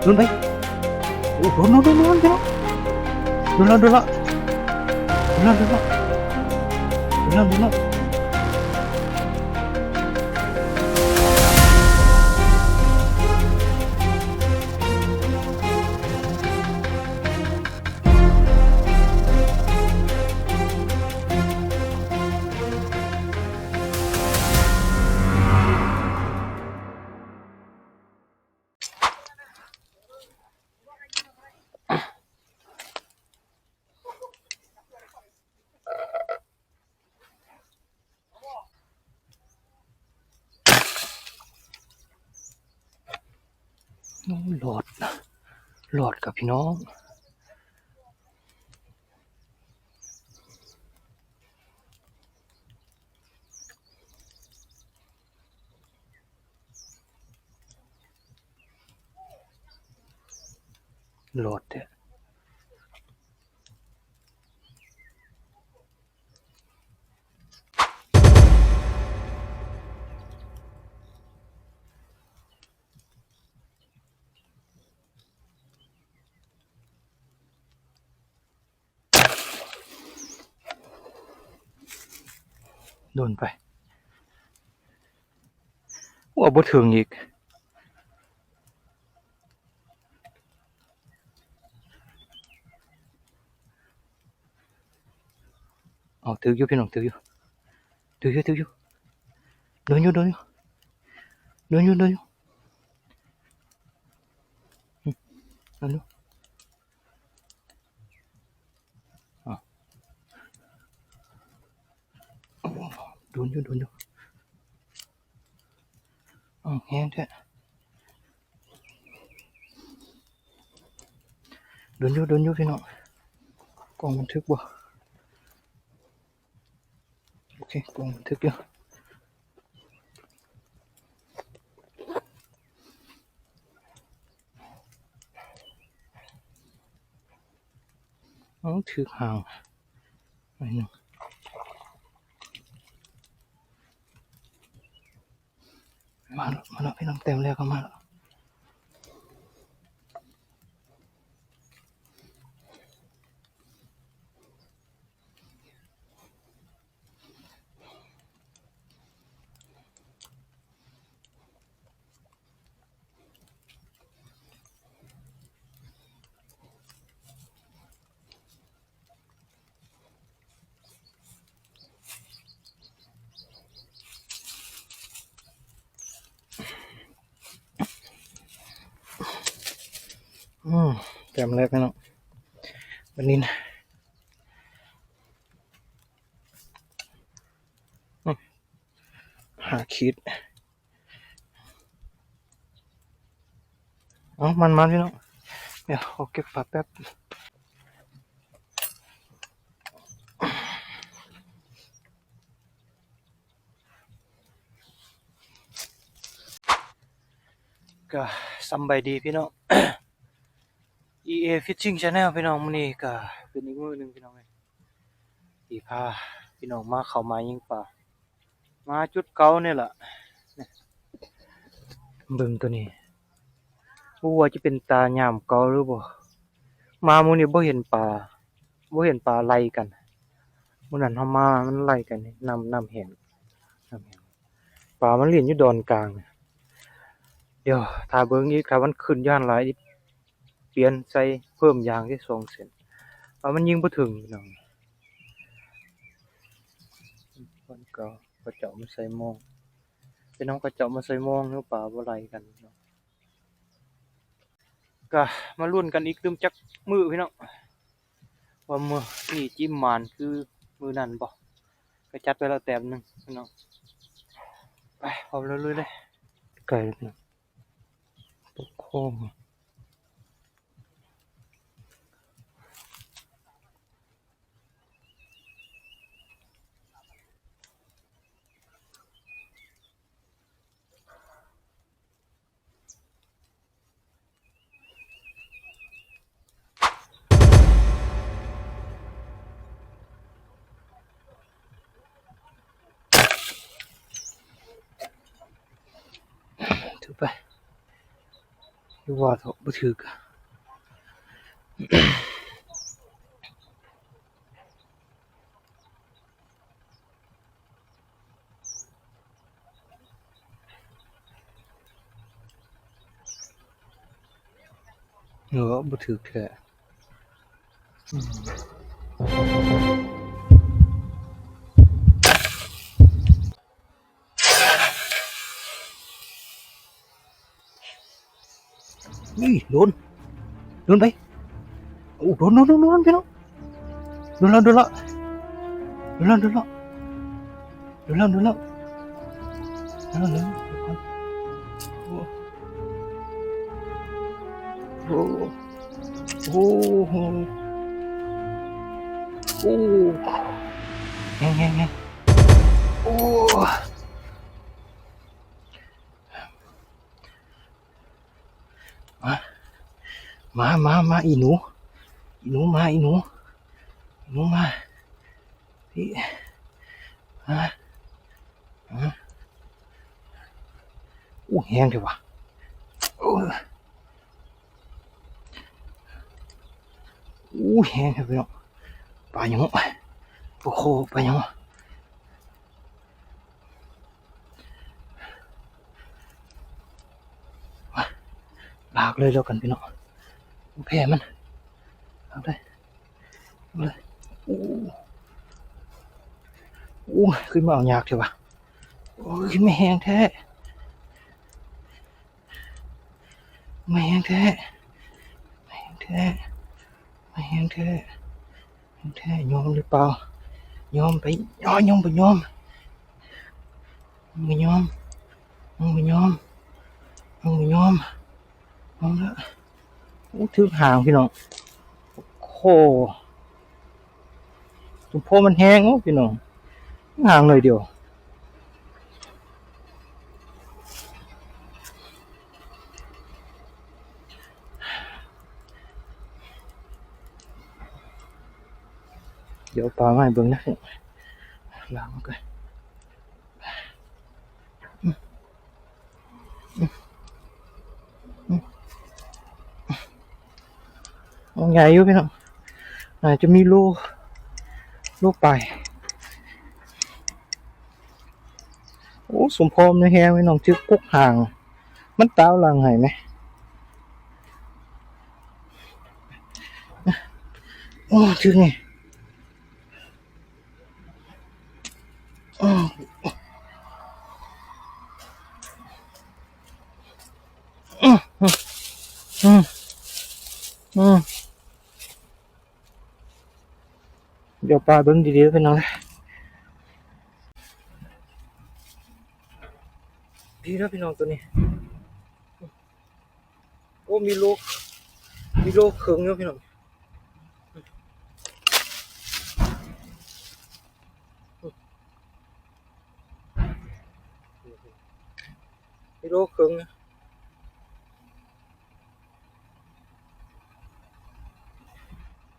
ໂດນໄປ ໂອ້ ໂດນ ໂດນ ໂດນ ໂດນ ໂດນແລ້ວ ໂດນແລ້ວ ໂດນແລ້ວ ໂດນແລ້ວ ໂດນແລ້ວ ໂດນແລ້ວ. ໂອ້ ລອດ ລອດຄັບພີ່ນ້ອງ. ລອດແທ້. ໂດນໄປ. ໂອ້ ບໍ່ເຖິງອີກ. ເອົາ ຖືກຢູ່ພີ່ນ້ອງ ຖືກຢູ່ ຖືກຢູ່ ຖືກຢູ່. ໂດນຢູ່ ໂດນຢູ່ ໂດນຢູ່ ໂດນຢູ່ ອືມ ໂດນຢູ່. ອ້າວ ໂດນຢູ່ ໂດນຢູ່. ອ້າວ ແຮງແທ້. ໂດນຢູ່ ໂດນຢູ່ພີ່ນ້ອງ. ກ້ອງບັນທຶກບໍ່? ໂອເຄ ກ້ອງບັນທຶກຢູ່. ເອົາ ຖືກຫາງໜ້ອຍໜຶ່ງ. ມາແລ້ວ ມາແລ້ວ ພີ່ນ້ອງ ແຕ້ມແລກກໍມາແລ້ວ. ອືມ ແຕ້ມແລກແລ້ວເນາະ ບາດນີ້ນະ. ອືມ ຫ້າຂີດ. ເອົາ ມັນມາພີ່ນ້ອງ ດຽວຂໍເກັບປາແປັບ. ກະສຳບາຍດີພີ່ນ້ອງ ອີເອ ຟິດຊິງ ແຊນແນວ ພີ່ນ້ອງ. ມື້ນີ້ກະເປັນອີກມື້ໜຶ່ງພີ່ນ້ອງເອີຍ ທີ່ພາພີ່ນ້ອງມາເຂົ້າມາຍິງປາ ມາຈຸດເກົ່ານີ້ລະ. ເບິ່ງໂຕນີ້ ບໍ່ຮູ້ວ່າຈະເປັນຕາຍາມເກົ່າຫຼືບໍ່. ມາມື້ນີ້ບໍ່ເຫັນປາ ບໍ່ເຫັນປາໄລ່ກັນ. ມື້ນັ້ນເຮົາມາມັນໄລ່ກັນ ນ້ຳ ນ້ຳແຫ້ງ ນ້ຳແຫ້ງ. ປາມັນຫຼິ້ນຢູ່ດອນກາງ. ດຽວຖ້າເບິ່ງອີກ ຖ້າມັນຂຶ້ນຢູ່ຫັ້ນຫຼາຍ ປ່ຽນໃສ່ເພີ່ມຢາງໄດ້ສອງເສັ້ນ ວ່າມັນຍິງບໍ່ເຖິງພີ່ນ້ອງ. ເຂົາເຈົ້າມາໃສ່ມອງ ເປັນນຳເຂົາເຈົ້າມາໃສ່ມອງ ຫຼືປາບໍ່ໄລ່ກັນເນາະ. ກະມາລຸ້ນກັນອີກຕື່ມຈັກມື້ພີ່ນ້ອງ ວ່າມື້ນີ້ຈິມໝານຄືມື້ນັ້ນບໍ່. ກະຈັດໄປແລ້ວແຕ້ມໜຶ່ງພີ່ນ້ອງ. ໄປ ພ້ອມແລ້ວລຸຍເລີຍ. ໄກແລ້ວພີ່ນ້ອງ ຕົກໂຄ້ງ. ຖືໄປ. ຄືວ່າເທາະ ບໍ່ຖືກ. ເອີ ບໍ່ຖືກແທ້. ອຸ້ຍ ໂດນ ໂດນໄປ. ໂອ້ ໂດນ ໂດນ ໂດນ ໂດນ ພີ່ນ້ອງ. ໂດນແລ້ວ ໂດນແລ້ວ ໂດນແລ້ວ ໂດນແລ້ວ ໂດນແລ້ວ ໂດນແລ້ວ ໂດນແລ້ວ. ໂອ້ ໂອ້ ໂອ້ ໂອ້ ແຮງ ແຮງ ແຮງ. ໂອ້ ມາ ມາ ມາ ມາ ອີ່ໜູ ອີ່ໜູ ມາ ອີ່ໜູ ອີ່ໜູ ມາ ມາ ມາ. ໂອ້ ແຮງແທ້ຫວາ. ໂອ້ ໂອ້ ແຮງແທ້ພີ່ນ້ອງ. ປາຫຍັງ ປາຄໍ ປາຫຍັງ. ລາກເລີຍແລ້ວກັນພີ່ນ້ອງ ແຜ່ມັນ ເອົາເລີຍ ເອົາເລີຍ. ໂອ້ ໂອ້ ຄືມາເອົາຍາກແທ້ຫວາ. ໂອ້ຍ ຄືມາແຮງແທ້ ມາແຮງແທ້ ມາແຮງແທ້ ມາແຮງແທ້. ແທ້ ຍອມຫຼືເປົ່າ? ຍອມໄປ ຍອມ ຍອມບໍ່ຍອມ? ຍັງບໍ່ຍອມ ຍັງບໍ່ຍອມ ຍັງບໍ່ຍອມ ຍອມລະ. ໂອ້ ຖືກຫາງພີ່ນ້ອງ. ໂອ້ໂຫ ສົມພໍມັນແຮງ ໂອ້ ພີ່ນ້ອງ ຫາງໜ້ອຍດຽວ. ດຽວເອົາປາມາໃຫ້ເບິ່ງນະ ລ້າງມັນກ່ອນ. ໂອ້ ໃຫຍ່ຢູ່ພີ່ນ້ອງ ໜ້າຈະມີໂລ ໂລປາຍ. ໂອ້ ສົມພໍມັນແຮງພີ່ນ້ອງ ຖືກກົກຫາງ ມັນຕາວຫຼັງໃຫ້ແມ. ໂອ້ ຖືກນີ້ ອືມ ອືມ ອືມ ອືມ. ດຽວປາເບິ່ງດີໆ ເດີພີ່ນ້ອງເດີ ດີເດີພີ່ນ້ອງ ໂຕນີ້. ໂອ້ ມີໂລ ມີໂລເຄິ່ງຢູ່ພີ່ນ້ອງ. ມີໂລເຄິ່ງ.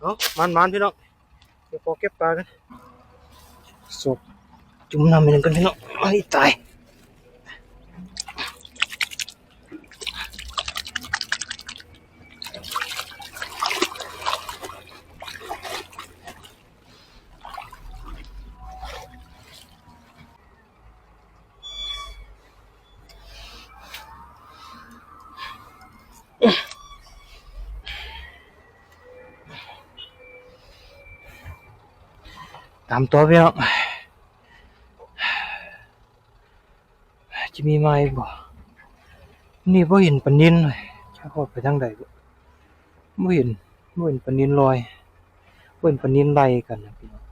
ເອົາ ໝານໆ ພີ່ນ້ອງ ດຽວຂໍເກັບປາກັນ ສອກຈຸ່ມນ້ຳອີກໜຶ່ງກ່ອນພີ່ນ້ອງ. ໂອ້ຍ ຕາຍ. ຕາມຕໍ່ພີ່ນ້ອງ ຈະມີມາອີກບໍ່? ນີ້ບໍ່ເຫັນປານິນເລີຍ ຈັກວ່າໄປທາງໃດ. ບໍ່ເຫັນ ບໍ່ເຫັນປານິນລອຍ ບໍ່ເຫັນປານິນໄລ່ກັນນະພີ່ນ້ອງ.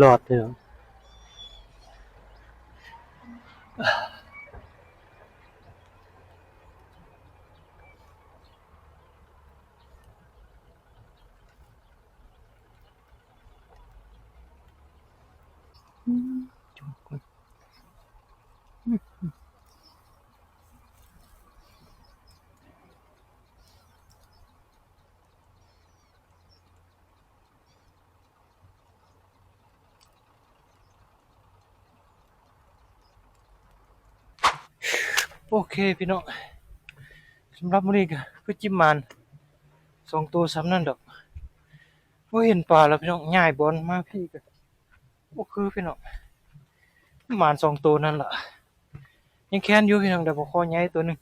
ລອດເດີ. ອືມ ຈົມກ່ອນ. ໂອເຄພີ່ນ້ອງ, ສຳລັບມື້ນີ້ກໍຄືຈິບໝານສອງໂຕສ່ຳນັ້ນດອກ. ບໍ່ເຫັນປາແລ້ວພີ່ນ້ອງ, ຍ້າຍບ່ອນມາພີ້ກໍບໍ່ຄືພີ່ນ້ອງ, ໝານສອງໂຕນັ້ນລະ. ຍັງແຄ້ນຢູ່ພີ່ນ້ອງ, ໄດ້ປາຄໍໃຫຍ່ໂຕໜຶ່ງ.